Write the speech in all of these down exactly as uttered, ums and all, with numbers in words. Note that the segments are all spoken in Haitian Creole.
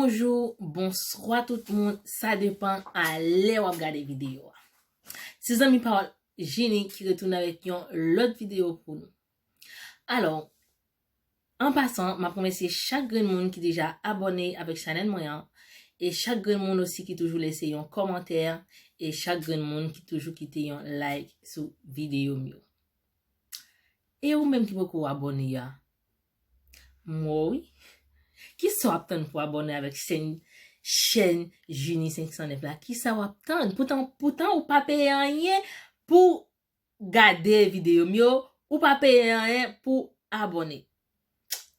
Bonjou, bonswa tout moun, sa depann a lè w ap gade videyo a. Se zanmi pa w Jini ki retounen avèk yon lòt videyo pou nou. Alò, an pasan, m ap remèsye chak grenn moun ki deja abòne avèk chanèl mwen an, e chak grenn moun osi ki toujou lese yon kòmantè, e chak grenn moun ki toujou kite yon like sou videyo m yo. E ou menm ki poko abòne a? M wè w wi. Kisa w ap tann pou abòne avèk chèn, chèn Jini senk san nèf la? Kisa w ap tann? Poutan, poutan ou pa peye anyen pou gade videyo m yo, ou pa peye anyen pou abòne.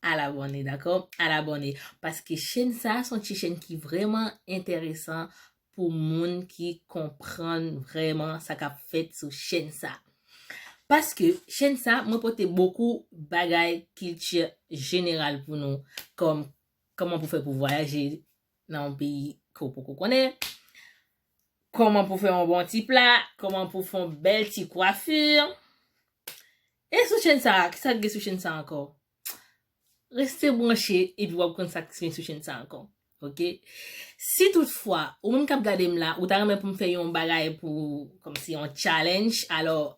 Al abòne, dakò? Al abòne. Paske chèn sa a se yon ti chèn ki vrèman enteresan pou moun ki konprann vrèman sa k ap fèt sou chèn sa. Paske chèn sa, mwen pote bokou bagay kilti jeneral pou nou, kòm kòman pou fè pou vwayaje nan yon peyi ke w poko konnen, kòman pou fè yon bon ti pla, kòman pou fè yon bèl ti kwafi. E sou chèn sa, kisa k gen sou chèn sa ankò? Reste branche epi w ap konn sa k gen sou chèn sa ankò. Oke? Si toutfwa, ou menm k ap gade m la, ou ta renmen pou m fè yon bagay pou, kòmsi yon challenge, alò,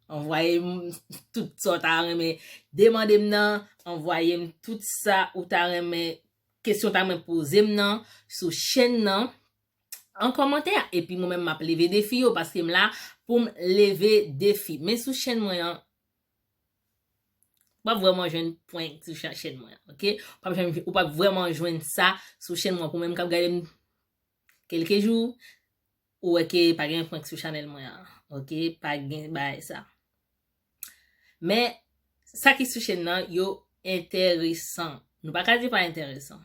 anvwaye m tout sa w ta renmen demande m nan, anvwaye m tout sa ou ta renmen, kesyon w ta renmen poze m nan sou chèn nan, an kòmantè. Epi mwen menm m ap leve defi yo, paske m la pou m leve defi. Men sou chèn mwen an, w ap vrèman jwenn prank sou cha-, chèn mwen an, oke? W ap jwenn, ou p ap vrèman jwenn sa sou chèn mwen. Pou menm k ap gade m kèlke jou, ou wè ke pa gen prank sou chanèl mwen an, oke? Pa gen bagay sa. Men, sa ki sou chèn nan, yo enteresan. Nou pa ka di pa enteresan.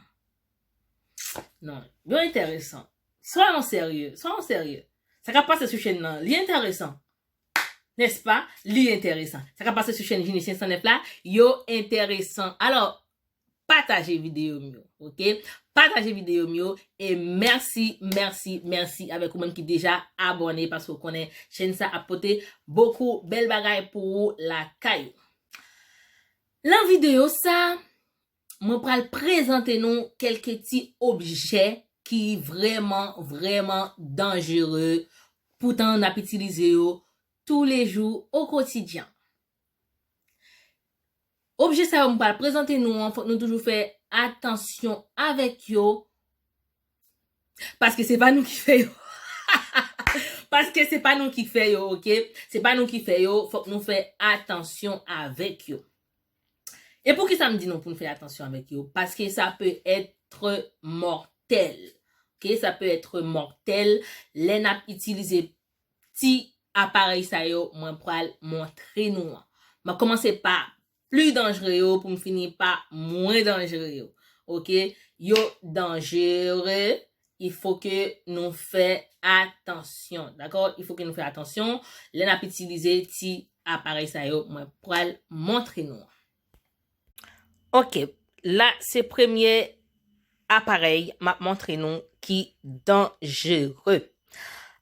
Non, yo enteresan. Soyons sérieux, soyons sérieux. Sa k ap pase sou chèn nan, li enteresan. Nèspa? Li enteresan. Sa k ap pase sou chèn Jini senk san nèf la, yo enteresan. Alò, pataje videyo m yo, oke? Pataje videyo m yo, e mèsi, mèsi, mèsi avèk ou menm ki deja abòne, paske w konnen chèn sa ap pote bokou bèl bagay pou ou lakay ou. Nan videyo sa, mwen pral prezante nou kèlke ti objè ki vrèman, vrèman danjere, poutan n ap itilize yo toulejou, o kotidyen. Objè sa yo m pral prezante nou an, fòk nou toujou fè atansyon avèk yo, paske se pa nou ki fè yo. Paske se pa nou ki fè yo, oke? Se pa nou ki fè yo, fòk nou fè atansyon avèk yo. E poukisa m di nou pou n fè atansyon avèk yo? Paske sa pe èt mòtèl. Oke, sa pe èt mòtèl lè n ap itilize ti aparèy sa yo mwen pral montre nou an. M ap kòmanse pa pli danjere yo pou m fini pa mwen danjere yo. Oke? Yo danjere, il faut que nou fè atansyon. Dakò? Il faut que nou fè atansyon lè n ap itilize ti aparèy sa yo mwen pral montre nou an. Oke, la se premye aparèy m ap montre nou ki danjere.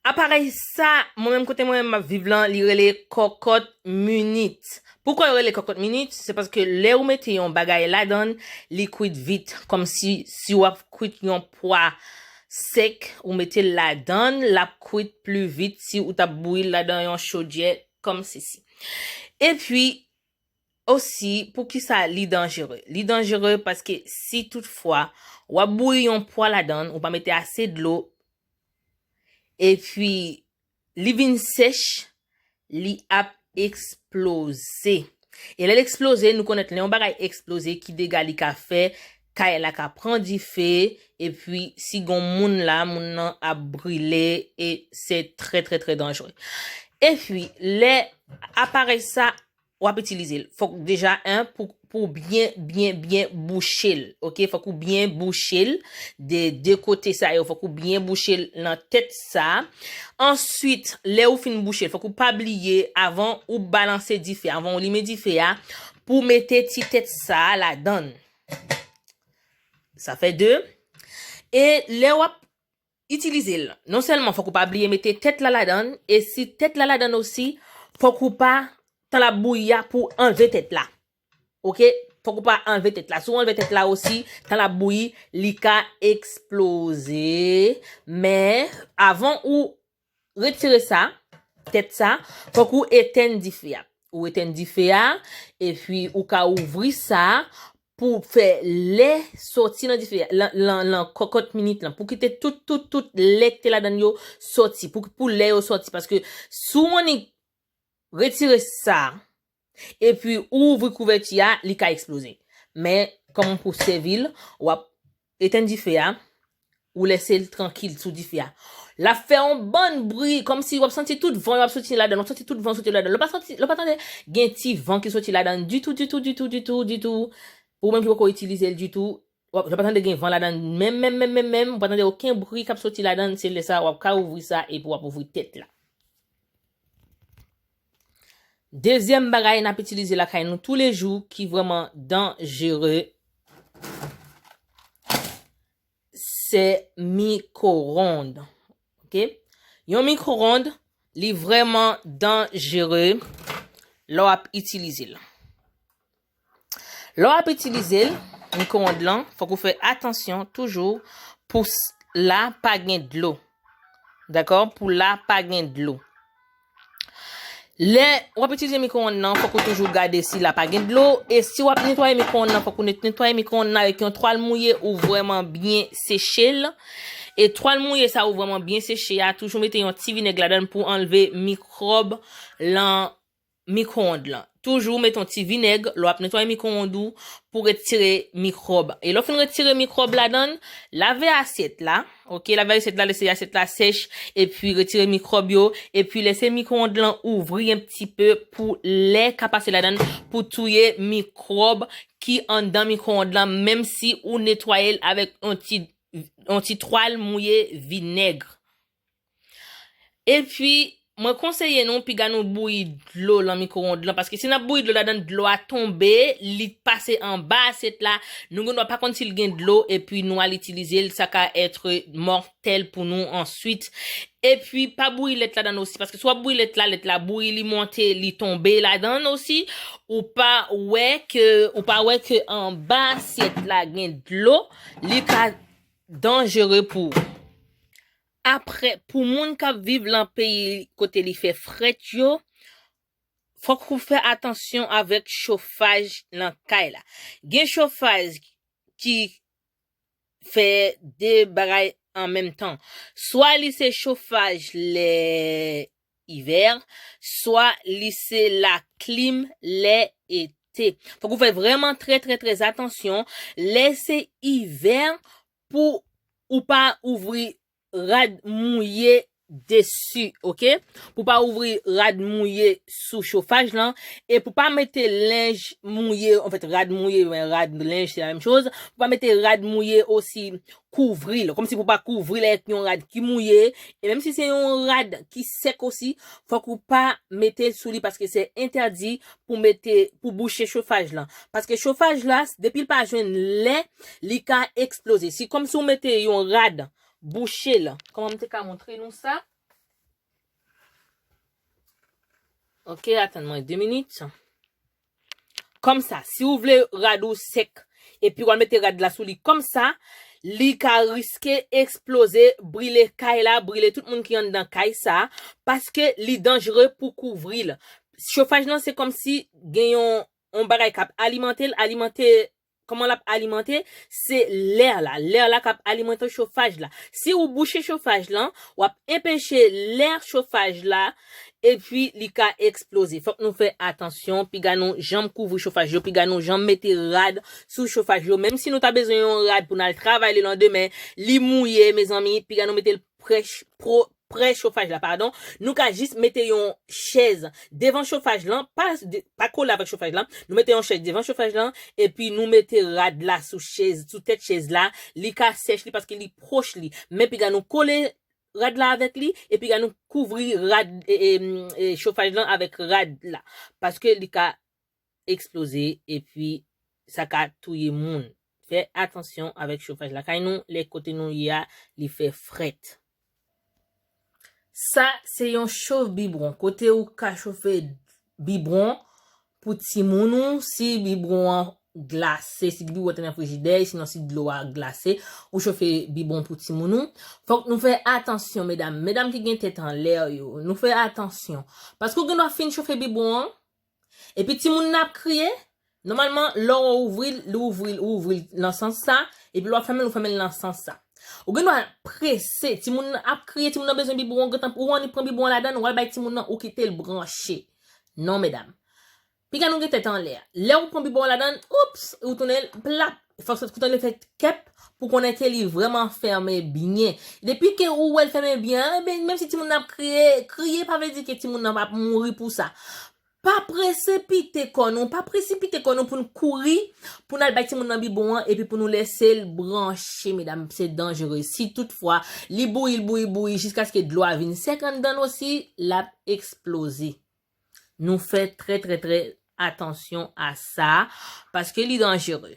Aparèy sa, mwen menm kote mwen menm m ap viv lan, li rele kòkòt minit. Poukò yo rele kòkòt minit? Se paske lè ou mete yon bagay ladan l, li kwit vit, kòmsi si w ap kwit yon pwa sèk, ou mete l ladan l, l ap kwit pli vit si ou t ap bouyi l ladan yon chodyè kòmsisi. Epi, osi, poukisa li danjere? Li danjere paske si toutfwa w ap bouyi yon pwa ladan l, ou pa mete ase dlo, epi li vin sèch, li ap eksploze. E lè l eksploze, nou konnen lè yon bagay eksploze, ki dega li ka fè, kay la ka pran dife, epi si gon moun la, moun nan ap brile, e se trè, trè, trè danjere. Epi, lè aparèy sa w ap itilize l, fòk deja, en, pou, pou byen, byen, byen bouche l, oke? Fòk ou byen bouche l de de kote sa yo, fòk ou byen bouche l nan tèt sa. Answit, lè ou fin bouche l, fòk ou pa bliye, avan ou balanse dife, avan ou limen dife a, pou mete ti tèt sa a ladan l. Sa fè de. E lè w ap itilize l, non sèlman fòk ou pa bliye mete tèt la ladan l, e si tèt la ladan l osi, fòk ou pa, tan l ap bouyi a, pou anlve tèt la. Oke? Fòk ou pa anlve tèt la. Si w anlve tèt la osi, tan l ap bouyi, li ka eksploze. Men, avan ou retire sa, tèt sa, fòk ou etenn dife a. Ou etenn dife a, epi ou ka ouvri sa pou fè lè sòti nan dife a, lan, lan, lan kòkòt minit lan, pou kite tout, tout, tout lè ki te ladan l yo sòti, pou, pou lè yo sòti. Paske si w annik retire sa, epi ou ouvri kouvèti a, li ka eksploze. Men, kòman pou sèvi l, w ap etenn dife a, ou lese l trankil sou dife a. L ap fè yon bann bri, kòmsi w ap santi tout van yo ap soti ladan l, w ap santi tout van soti ladan l. Lè w pa santi, lè w pa tande gen ti van ki soti ladan l ditou, ditou, ditou, ditou, ditou. Ou menm ki poko itilize l ditou, w ap, lè w pa tande gen van ladan l menm, menm, menm, menm, menm, ou pa tande okenn bri k ap soti ladan l, se lè sa a w ap ka ouvri sa epi w ap ouvri tèt la. Dezyèm bagay n ap itilize lakay nou toulejou ki vrèman danjere, se mikwowonn. Oke? Yon mikwowonn, li vrèman danjere lè w ap itilize l. Lè w ap itilize l, mikwowonn lan, fòk ou fè atansyon toujou pou s-, la pa gen dlo. Dakò? Pou la pa gen dlo. Lè w ap itilize mikwowonn nan, fòk ou toujou gade si la pa gen dlo. E si w ap netwaye mikwowonn nan, fòk ou net-, netwaye mikwowonn nan avèk yon twal mouye ou vrèman byen seche l. E twal mouye sa ou vrèman byen seche a, toujou mete yon ti vinèg ladan l pou anlve mikwòb lan mikwowonn lan. Toujou mete yon ti vinèg lè w ap netwaye mikwowonn ou pou retire mikwòb. E lè w fin retire mikwòb ladan l, lave asyèt la, oke, lave asyèt la, lese asyèt la sèch, epi retire mikwòb yo, epi lese mikwowonn lan ouvri yon ti pe pou lè ka pase ladan l pou touye mikwòb ki anndan mikwowonn lan, menm si ou netwaye l avèk yon ti, yon ti twal mouye vinèg. Epi, mwen konseye nou piga nou bouyi dlo lan mikwowonn lan, paske si n ap bouyi dlo ladan, dlo a tonbe, li pase anba asyèt la, nou gendwa pa konn si l gen dlo, epi nou al itilize l, sa ka èt mòtèl pou nou answit. Epi, pa bouyi lèt ladan osi, paske si w ap bouyi lèt la, lèt la bouyi, li monte, li tonbe ladan osi, ou pa wè ke, ou pa wè ke anba asyèt la gen dlo, li ka danjere pou ou. Apre, pou moun k ap viv lan peyi kote li fè frèt yo, fòk ou fè atansyon avèk chofaj lan kay la. Gen chofaj ki fè de bagay an menm tan. Swa li se chofaj lè ivè, swa li se laklim lè ete. Fòk ou fè vrèman trè, trè, trè atansyon. Lè se ivè, pou ou pa ouvri rad mouye desi, oke? Pou pa ouvri rad mouye sou chofaj lan, e pou pa mete lenj mouye, anfèt, rad mouye, men rad, lenj, se la menm choz. Pou pa mete rad mouye osi, kouvri l, kòmsi pou pa kouvri l avèk yon rad ki mouye, e menm si se yon rad ki sèk osi, fòk ou pa mete l sou li, paske se entèdi pou mete, pou bouche chofaj lan. Paske chofaj la, depi l pa jwenn lè, li ka eksploze. Si kòmsi ou mete yon rad bouche l. Kòman m te ka montre nou sa? Oke, atann mwen de minit. Kòmsa, si ou vle rad ou sèk, epi w al mete rad la sou li kòmsa, li ka riske eksploze, brile kay la, brile tout moun ki anndan kay sa, paske li danjere pou kouvri l. Chofaj lan se kòmsi gen yon, yon bagay k ap alimante l, alimante, kòman l ap alimante, se lè la, lè la k ap alimante chofaj la. Si ou bouche chofaj lan, w ap enpeche lè chofaj la, epi li ka eksploze. Fòk nou fè atansyon, piga nou janm kouvri chofaj yo, piga nou janm mete rad sou chofaj yo. Menm si nou ta bezwen yon rad pou n al travay lelandemen, li mouye, mezanmi, piga nou mete l prè ch-, pro-, prè chofaj la, padon. Nou ka jis mete yon chèz devan chofaj lan, pa, de, pa kole avèk chofaj lan. Nou mete yon chèz devan chofaj lan, epi nou mete rad la sou chèz, sou tèt chèz la. Li ka sèch li paske li pwòch li. Men piga nou kole rad la avèk li, epi piga nou kouvri rad, e, e, e, chofaj lan avèk rad la. Paske li ka eksploze, epi sa ka touye moun. Fè atansyon avèk chofaj lakay nou, lè kote nou ye a, li fè frèt. Sa, se yon chof bibwon. Kote ou ka chofe bibwon pou timoun ou, si bibwon an glase, si bibwon te nan frijidè, sinon si dlo a glase, ou chofe bibwon pou timoun ou. Fòk nou fè atansyon, medam. Medam ki gen tèt anlè yo, nou fè atansyon. Paske ou gen dwa fin chofe bibwon an, epi timoun nan ap kriye. Nòmalman, lè w ouvri l, ou ouvri l, ou ouvri l nan sans sa, epi lè w ap fèmen l, ou fèmen l nan sans sa. Ou gen dwa prese, timoun nan ap kriye, timoun nan bezwen bibwon, ou gentan, ou annik pran bibwon ladan l, ou al bay timoun nan, ou kite l branche. Non, medam. Piga nou gen tèt anlè. Lè ou pran bibwon ladan l, oups, ou tounen l, plap. Fòk ou tounen l fè kèp pou konnen ke li vrèman fèmen byen. Depi ke ou wè l fèmen byen, enben, menm si timoun nan ap kriye, kriye pa vle di ke timoun nan ap mouri pou sa. Pa presipite kò nou, pa presipite kò nou pou n kouri, pou n al bay timoun nan bibwon an, epi pou nou lese l branche, medam, se danjere. Si toutfwa, li bouyi, l bouyi, bouyi, jiskaske dlo a vin sèk anndan l osi, l ap eksploze. Nou fè trè, trè, trè atansyon a sa, paske li danjere.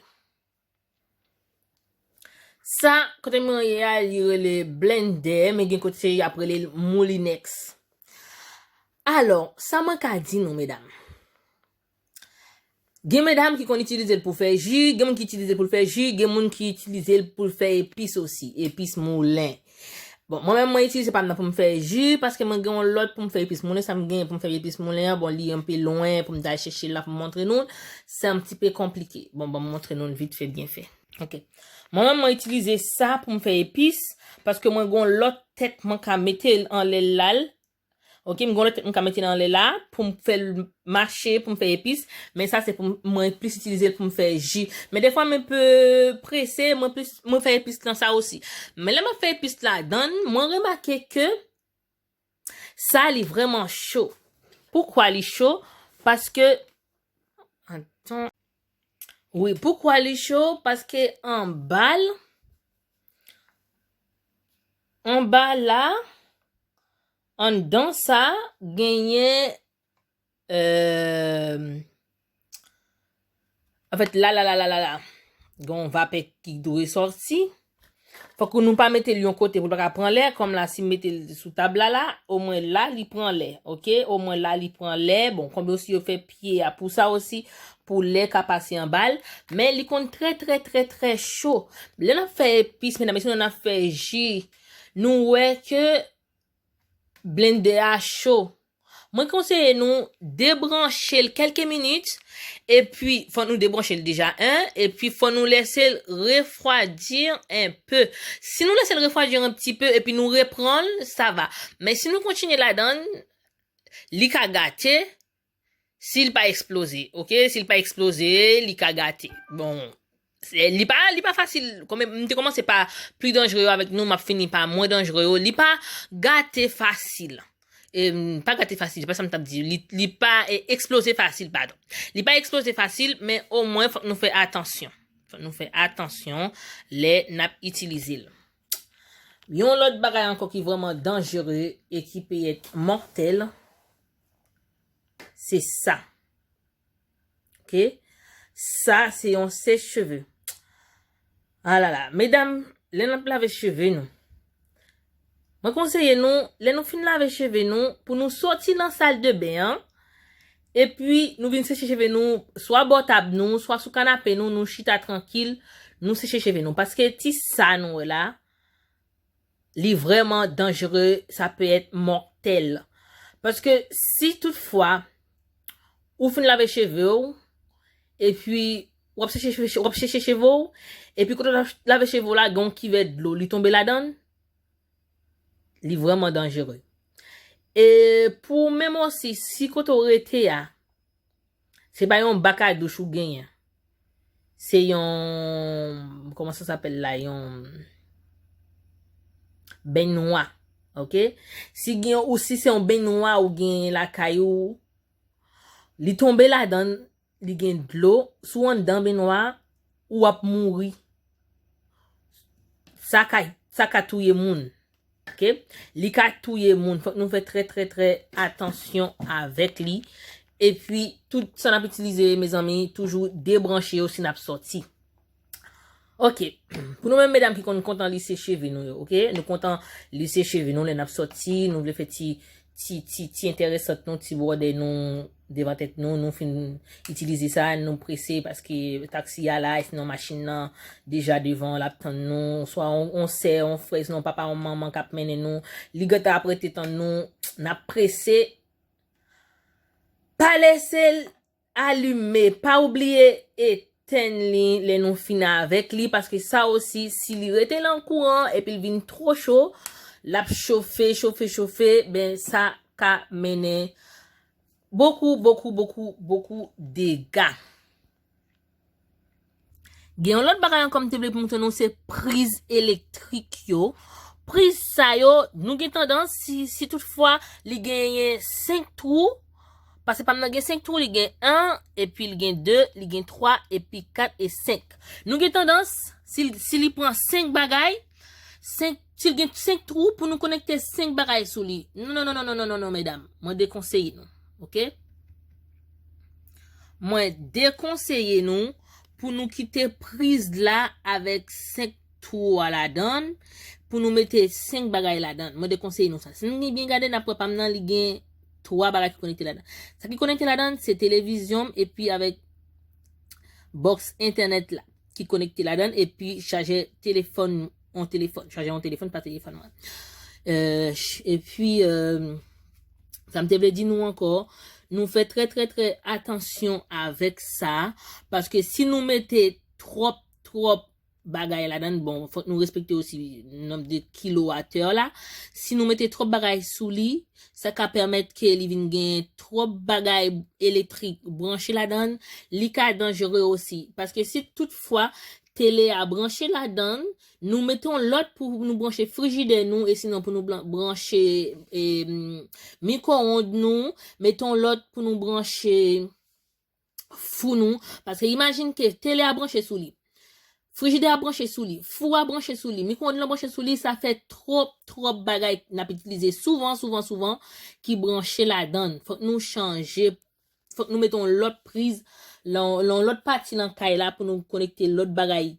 Sa, kote mwen ye a, li rele blendè, men gen kote y ap rele l moulinex. Alò, sa mwen ka di nou, medam. Gen medam ki konn itilize l pou fè ji, gen moun ki itilize l pou l fè ji, gen moun ki itilize l pou l fè epis osi, epis moulen. Bon, mwen menm, mwen itilize pa m nan pou m fè ji, paske mwen gen yon lòt pou m fè epis moulen, sa m genyen pou m fè epis moulen an, bon, li enpe lwen pou m ta al chèche l la pou m montre nou l, se yon ti pe konplike. Bon, ban m montre nou l vit fè, byen fè. Ok. Mwen menm, mwen itilize sa pou m fè epis, paske mwen gen yon lòt tèt mwen ka mete l anlè l la l. Ok, m gen yon lòt tèt mwen ka mete l anlè la, pou m fè l mache, pou m fè epis, men sa se pou m, mwen plis itilize l pou m fè ji. Men defwa m enpe prese, mwen plis, mwen fè epis nan sa osi. Men lè m ap fè epis ladan l, mwen remake ke sa li vrèman cho. Poukwa li cho? Paske, atann. Wi, poukwa li cho? Paske anba l, anba la, anndan sa, genyen, euh, anfèt, la, la, la, la, la, la, gen yon vapè ki dwe sòti. Fòk nou pa mete l yon kote pou l pa ka pran lè. Kòm la, si m mete l sou tab la, la, omwen la, li pran lè. Ok? Omwen la, li pran lè. Bon, konbyen osi yo fè pye a pou sa osi, pou lè ka pase anba l. Men li konn trè, trè, trè, trè cho. Lè n ap fè epis, medam, mesye, n ap fè ji, nou wè ke blendè a cho. Mwen konseye nou debranche l kèlke minit, epi fò nou debranche l deja, en, epi fò nou lese l refwadi enpe. Si nou lese l refwadi enpe, epi nou repran l, sa va. Men si nou kontinye ladan l, li ka gate, si l pa eksploze, ok? Si l pa eksploze, li ka gate. Bon, se, li pa, li pa fasil. Kòm m te kòmanse pa pli danjere yo avèk nou, m ap fini pa mwen danjere yo. Li pa gate fasil. E, m, pa gate fasil, se pa sa m t ap di. Li, li pa, e, eksploze fasil, padon. Li pa eksploze fasil, men omwen fòk nou fè atansyon. Fòk nou fè atansyon lè n ap itilize l. Yon lòt bagay ankò ki vrèman danjere e ki peye mòtèl, se sa. Ok? Sa se yon sèch cheve. Alala, medam, lè n ap lave cheve nou, mwen konseye nou, lè nou fin lave cheve nou, pou nou soti nan sal de ben an, epi nou vin seche cheve nou, swa bò tab nou, swa sou kanape nou, nou chita trankil, nou seche cheve nou. Paske ti sa nou wè la, li vrèman danjere, sa peye mòtèl. Paske si toutfwa ou fin lave cheve w, epi w ap seche, w ap seche cheve w, epi kote w ap lave cheve w la, gen yon kivè dlo, li tonbe ladan l, li vrèman danjere. E pou menm osi, si kote w rete a, se pa yon bak a douch ou genyen. Se yon, kòman sa s'appelle la, yon bennwa. Ok? Si gen, ou si se yon bennwa ou gen lakay ou, li tonbe ladan, li gen dlo, si w anndan bennwa, ou ap mouri. Sa ka, sa ka touye moun. Ok? Li ka touye moun. Fòk nou fè trè, trè, trè atansyon avèk li. Epi, tout sa n ap itilize, mezanmi, toujou debranche yo si n ap sòti. Ok. Pou nou menm medam ki konn kontan lise cheve nou yo, ok? Nou kontan lise cheve nou lè n ap sòti, nou vle fè ti, ti, ti, ti enteresant nou, ti bwòdè nou, devan tèt nou, nou fin itilize sa, nou prese paske taksi a la, sinon machin nan deja devan, l ap tann nou, swa on, on sè, on frè, sinon papa, on manman k ap mennen nou, li gentan ap rete tann nou, n ap prese. Pa lese l alime, pa oubliye etenn li lè nou fin avèk li, paske sa osi, si li rete lan kouran epi l vin twò cho, l ap chofe, chofe, chofe, ben sa ka mennen bokou, bokou, bokou, bokou dega. Gen yon lòt bagay ankò m te vle montre nou, se priz elektrik yo. Priz sa yo, nou gen tandans, si, si toutfwa li genyen senk twou, paske pa m nan gen senk twou, li gen en, epi li gen de, li gen twa, epi kat e senk. Nou gen tandans, si, si li pran senk bagay, senk, si l gen senk twou pou nou konekte senk bagay sou li. Non, non, non, non, non, non, non, non, medam. Mwen dekonseye nou. Oke? Mwen dekonseye nou pou nou kite priz la avèk senk twou a ladan l, pou nou mete senk bagay ladan l. Mwen dekonseye nou sa. Si nou byen gade, n ap wè pa m nan, li gen twa bagay ki konekte ladan l. Sa ki konekte ladan l, se televizyon m epi avèk bòks entènèt la ki konekte ladan l epi chajè telefòn, on telefòn, chajè on telefòn pa telefòn mwen. Euh, ch- epi, euh, sa m te vle di nou ankò, nou fè trè, trè, trè atansyon avèk sa, paske si nou mete twòp, twòp bagay ladan l, bon, fòk nou respekte osi nonb de kilowatè la. Si nou mete twòp bagay sou li, sa ka pèmèt ke li vin gen twòp bagay elektrik branche ladan l, li ka danjere osi. Paske si toutfwa tele a branche ladan l, nou mete yon lòt pou nou branche frijidè nou, e sinon pou nou blan- branche e, mm, mikwowonn nou, mete yon lòt pou nou branche fou nou. Paske imajin ke tele a branche sou li, frijidè a branche sou li, fou a branche sou li, mikwowonn lan branche sou li, sa fè twòp, twòp bagay n ap itilize souvan, souvan, souvan, ki branche ladan l. Fòk nou chanje, fòk nou mete yon lòt priz, lan, lan lòt pati lan kay la pou nou konekte lòt bagay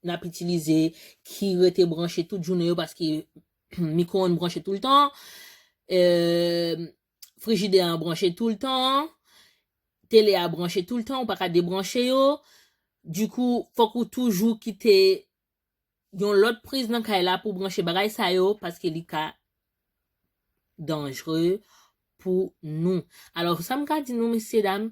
n ap itilize ki rete branche tout jounen yo, paske mikwowonn branche toultan, euh, frijidè an branche toultan, tele a branche toultan, ou pa ka debranche yo. Dikou, fòk ou toujou kite yon lòt priz nan kay la pou branche bagay sa yo, paske li ka danjere pou nou. Alò, sa m ka di nou, mesye dam,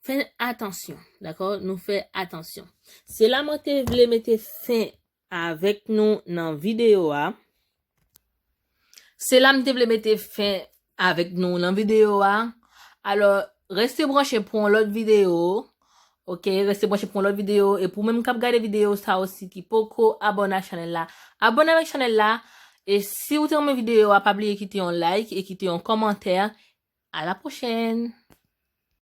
fè atansyon, dakò? Nou fè atansyon. Se la mwen te vle mete fen avèk nou nan videyo a. Se la m te vle mete fen avèk nou nan videyo a. Alò, reste branche pou yon lòt videyo. Oke, reste branche pou yon lòt videyo. E pou menm k ap gade videyo sa osi ki poko abòne ak chanèl la, abòne avèk chanèl la. E si ou te renmen videyo a, pa bliye kite yon like e kite yon kòmantè. A la pwochèn!